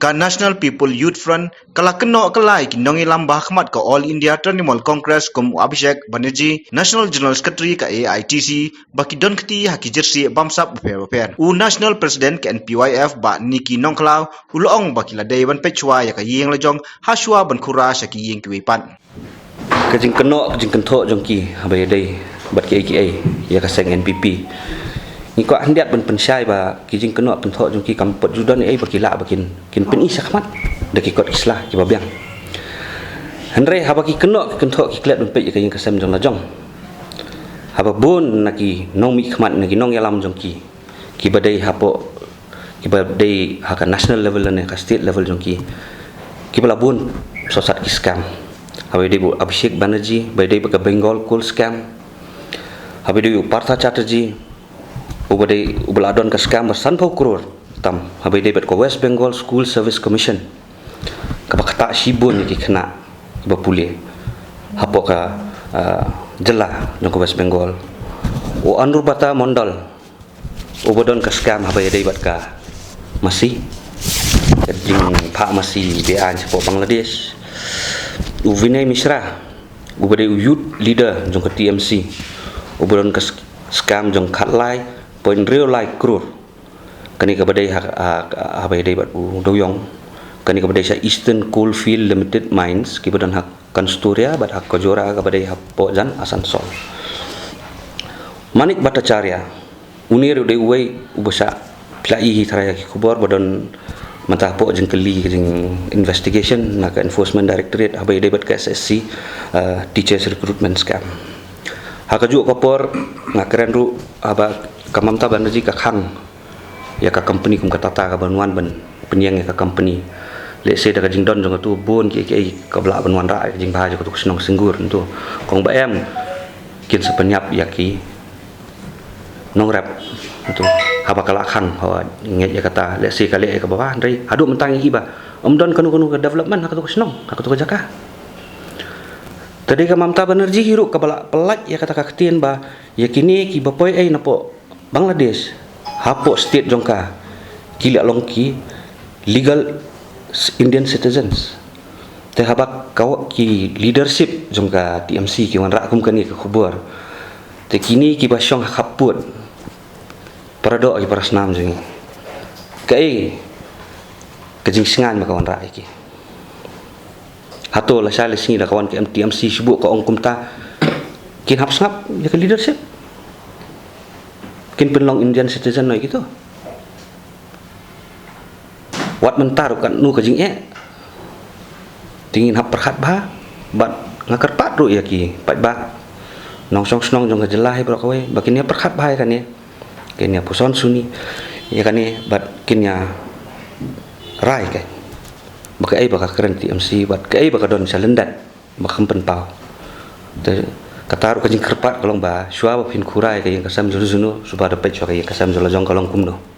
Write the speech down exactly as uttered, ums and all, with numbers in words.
Ka National People Youth Front ka la kynnoh kylla ïa ki nongïalam ba ha khmat ka All India Trinamool Congress kum u Abhishek Banerjee, National General Secretary ka A I T C, ba ki don kti ha ki jersey bamsap bapher bapher. U National President ka N P Y F Bah Nicky Nongkhlaw u la ong ba ki la dei ban peit shuwa ïa ka ïing la jong ha shuwa ban khura sha ki ïing kiwei pat. Ka jingkynnoh ka jingkynthoh jong ki haba ïadei bad kiei kiei ïa ka seng N P P, ngi kwah khyndiat ban pynshai ba ki jingkynnoh kynthoh jong ki kam pat ju don ei ba ki lah ba kin, kin pyni shakhmat da ki kot ki sla kiba biang. Hynrei haba ki kynnoh ki kynthoh ki klet ban peit ïa ka ïing ka sem jong la jong, haba bun na ki nongmihkhmat, na ki nongïalam jong ki, kiba dei hapoh, kiba dei ha ka national level lane ka state level jong ki, kiba la bun sosat ki scam. Haba ïadei bad u Abhishek Banerjee, ba ïadei bad ka Bengal Coal scam. Haba ïadei u Partha Chatterjee, uba dei, uba la don ka scam ba sanphew klur tam. Haba ïadei bad ka West Bengal School Service Commission, kaba ktah shibun ïa ki khynnah kiba pule hapoh ka, ah, jylla jong ka West Bengal. U Anurbhata Mondal, uba don ka scam haba ïadei bad ka masi, ka jingphah masi beaiñ shapoh Bangladesh. U Vinay Mishra, uba dei u youth leader jong ka T M C, uba don ka sk-, scam jong khatlai point hynriew lai klur. Kane kaba dei ha, ha, haba ïadei bad u dewïong. Kane kaba dei sha Eastern Coalfield Limited Mines, kiba don ha Kansturia bad ha Kajora kaba dei hapoh jan Asansol. Manik Bhattacharya, une ruh dei uwei uba shah plie hi trai ïa ki khubor ba don mynta hapoh jingkylli, ka jing investigation na ka Enforcement Directorate haba ïadei bad ka S S C, eh, teachers recruitment scam. Ha kajuh ka por nga kren ruh haba ka Mamta Banerjee ka khang ïa ka company kum ka Tata kaban wan ban pynïeng ïa ka company. Lehse da ka jingdon jong katu bun kiei kiei kaba lah ban wanrah ïa ka jingbha jong katu ka shnong Syngur ntu. Kong ba em kin sa pynïap ïa ki nongrep ntu. Haba ka la khang, hawa ngeit ïa kata, lehse ka leh ïa kaba bha, hynrei haduh mynta ngi ïohi ba ym don kano kano ka development ha katu ka shnong, ha katu ka jaka. Te dei ka Mamta Banerjee hi ruh kaba la pyllait ïa kata ka ktien ba ïa kine kiba poi ei napoh Bangladesh hapoh state jong ka ki la long ki legal Indian citizens. Te haba ka, ki leadership jong ka T M C ki wanrah kum kane ka khubor, te kine kiba shong ha khappud, para doh ki para snam jong ngi, kaei ka jingsngewbha ba ka wanrah ïa ki? Hato lashai lashisngi da ka wan ka M T M C shibun ka ong kumta, kin hap sngap ïa ka leadership? Kin pynlong Indian citizen noh ïa kito? Wat mynta ruh katno ka jingeh, te ngin hap pyrkhat bha. Bad nga kyrpad ruh ïa ki paidbah nongshong shnong jong ka jylla hi baroh kawei ba kin ïa pyrkhat bha ïa kane. Kin ïa puson suni ïa kane bad kin ïa rai ka, ba kaei ba ka kren T M C bad kaei ba ka don sha lyndet ba kam pynpaw. Te kata ruh ka jingkyrpad ka long ba shuwa ba phin khura ïa ka ïing ka sem jong u, shuwa da peit shuwa ka ïing ka sem jong la jong ka long kumno.